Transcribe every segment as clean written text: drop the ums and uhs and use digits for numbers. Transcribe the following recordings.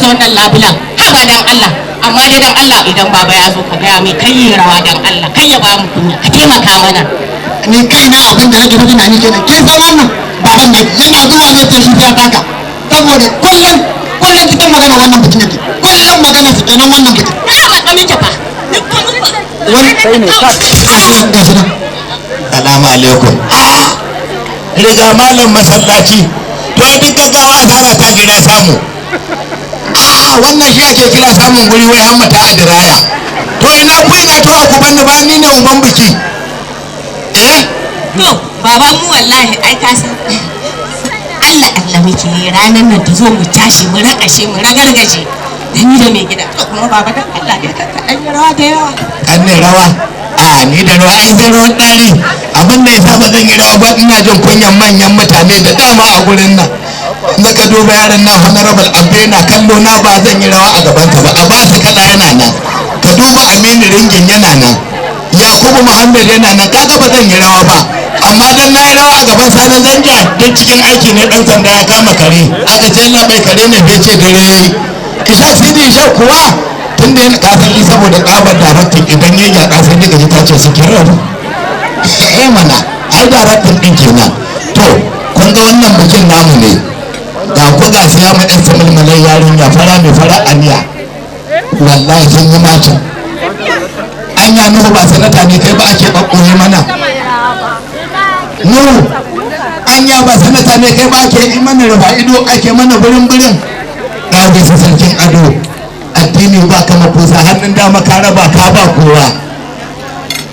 da wannan labulan. Haba dan Allah. Amma dai dan Allah idan baba ya zo ka gaya mai kai yi rawa dan Allah, kai ya ba mu kunya, ka taimaka mana. Ni kaina abin da nake ta tunani kenan. Kin san wannan baban da yana zuwa zai ce shi sai ya taka, saboda kullum kullum cikin magana wannan bikin yake, kullum magana su kenan wannan bikin. Na matsa miki fa. Ni kuma Wani Kai ne sak. Gashi nan, gashi nan. Salamu alaikum. Riga malam masallaci. To duk gaggawa asara ta jira samu. A wannan shi ake kira samun guri wai hamma ta adiraya. To ina ku ina to ku banni ba, ni ne uban biki. Eh? To, baba mu wallahi ai ka san Allah Allah muke yi ranar nan ta zo mu tashi mu rakashe mu ragargaje da ni da mai gida. To kuma baba dan Allah dai kanka dan yi rawa da yawa. Kan ne rawa? A ni da rawa ai sai rawan ɗari. Abin da ya sa ba zan yi rawa ba, ina jin kunyan manyan mutane da dama a gurin nan. Na ka duba yaran nan, Honorable Abbe na kallo na, ba zan yi rawa a gabansa ba. A ba su kala yana nan. Ka duba Aminu Ringin yana nan. Yakubu Muhammad yana nan, kaga ba zan yi rawa ba. Amma dan na yi rawa a gaban Sani Zanja duk cikin aiki ne, dan sanda ya kama kare. Aka ce Allah bai kare ne bai ce dare yayi. Ishaq Sidi Ishaq kuwa tun da yana kasan yi saboda tsabar daraktin, idan ya yaƙa sai daga ji ta ce su kira. Eh mana, ai daraktin din kenan. To kun ga wannan bikin namu ne, ga ku ga siya mu ɗan samulmulan yarinya fara mai fara aniya, wallahi sun yi macin. Anya Nuhu ba sanata ne kai ba ake ɓaɓɓoye mana? Nuhu, anya ba sanata ne kai ba ake yi mana rufa ido, ake mana birin birin? Ɗaga su sarkin ado, addini ba kama kusa, hannun dama ka raba ka ba kowa.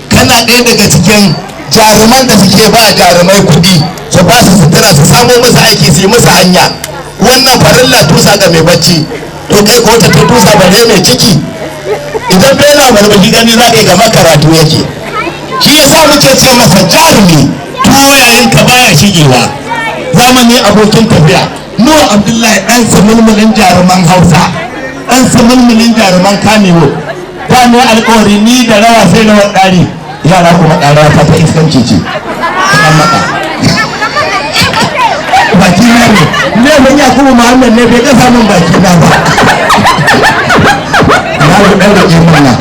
Kana ɗaya daga cikin jaruman da suke ba jarumai kuɗi, su ba su sutura, su samo musu aiki, su yi musu hanya. Wannan farilla tusa ga mai bacci. To kai ko ta tusa bare mai ciki. Idan bai yana barbashi gani za ka yi gama karatu yake. Shi yasa muke ce masa jarumi, tuwo yayin ka baya shigewa, zamani abokin tafiya. Nuhu Abdullahi ɗan samulmulin jaruman Hausa, ɗan samulmulin jaruman Kanewo. Ta ne alkawari ni da rawa sai rawar ɗari. Yara kuma ɗarawa ta ta iskanci ce ɗan maka baki na ne. Laifin Yakubu Muhammad ne bai kasa min baki na ba. Na ku ɗan rage mana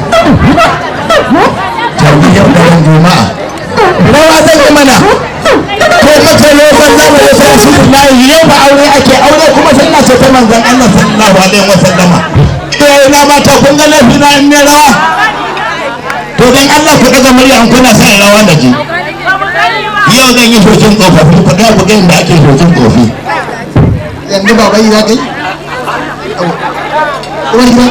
tarbi yau daren Juma'a rawa zan yi mana. Ko maka lokacin zama ya sa su layi yau ba aure ake, aure kuma sunna ce ta manzon Allah sallallahu alaihi wa sallama. Iyaye na mata, kun ga laifi na in ne rawa? To dan Allah ku daga murya in kuna son rawa da ji. Yau zan yi shokin tsofaffi, ku ga ku ga inda ake shokin tsofi. Yanzu baba yi za ka yi uwar gida.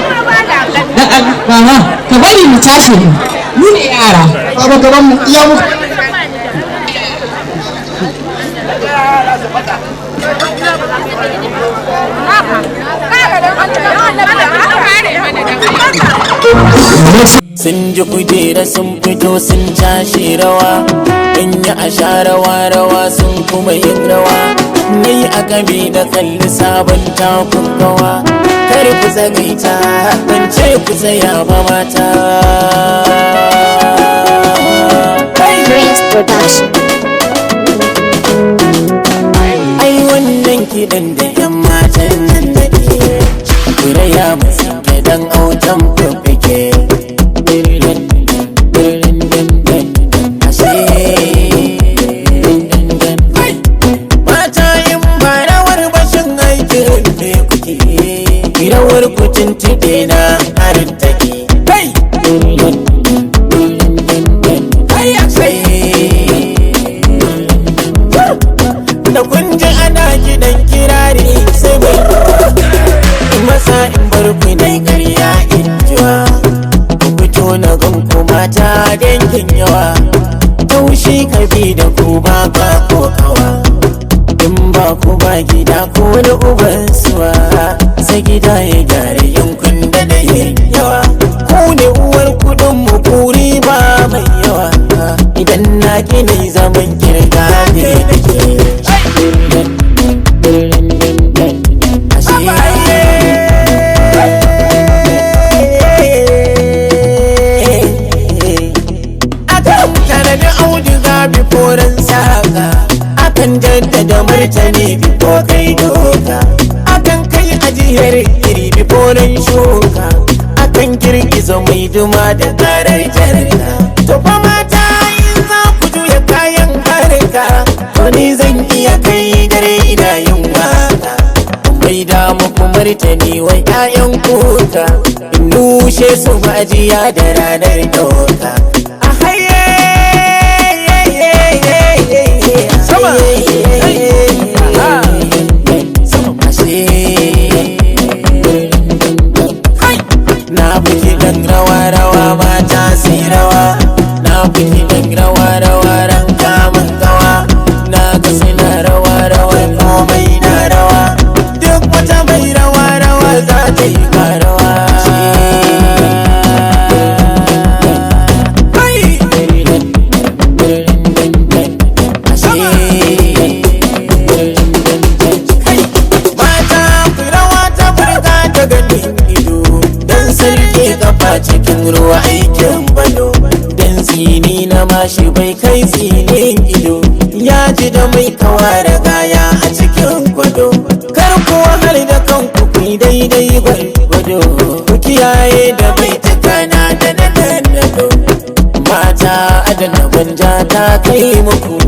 Dan Allah baba ka bari mu tashi mu. Mu ne yara. Baba gaban mu iya mu. Sun ji kujera sun fito sun cashe rawa, in yi a sha rawa rawa sun kuma yin rawa. Ni a gabi da kalli sabon takun gawa, kar ku tsagaita, ban ce ku tsaya ba mata. Prince Production. Ai wannan kiɗan da yan matan nan da ke kuraya masu kiɗan autan fuffuke. Ashe mata in ba rawar bashin aikin me kuke rawar ku tuntuɓe na harin take kai. Ashe da kun ji ana kiɗan kirari sai mai masa in bar ku dai ƙarya in jiwa. Ku fito na gan ku mata dangin yawa, taushi kabi da ku ba ka ko kawa. In ba ku ba gida ko wani uban suwa, sai gida ya gyara yankun da da yin yawa. Ku ne uwar kudin mu kuri ba mai yawa, idan na gina zaman kirga ne nake. Akan tanadi auduga biforan saka, akan jaddada martani bifo kai doka, akan kai ajiyar iri bifo. zo mai duma da karar jarka. To fa mata in za ku juya kayan harka, to ni zan iya kai dare ina yin waka. Mai da muku martani wa 'ya'yan kuka, in nushe su majiya da ranar ɗauka. A haye sama Na buki dan rawa rawa mata si rawa. Na buki dan rawa rawa ran kamun gawa. Na ga suna rawa rawa komai na rawa. Duk wata mai rawa rawa za ta yi karawa. Mata ku rawa ta burga ta ganin ido. Dan sarki kafa cikin ruwa aikin bado. Dan tsini na mashi bai kai tsinin ido. Ya ji da mai kawa da gaya a cikin kwado. Kar ku wahal da kanku ku yi daidai gwargwado. Ku kiyaye da bai takana da na dandado. Mata adana gwanja ta kai muku.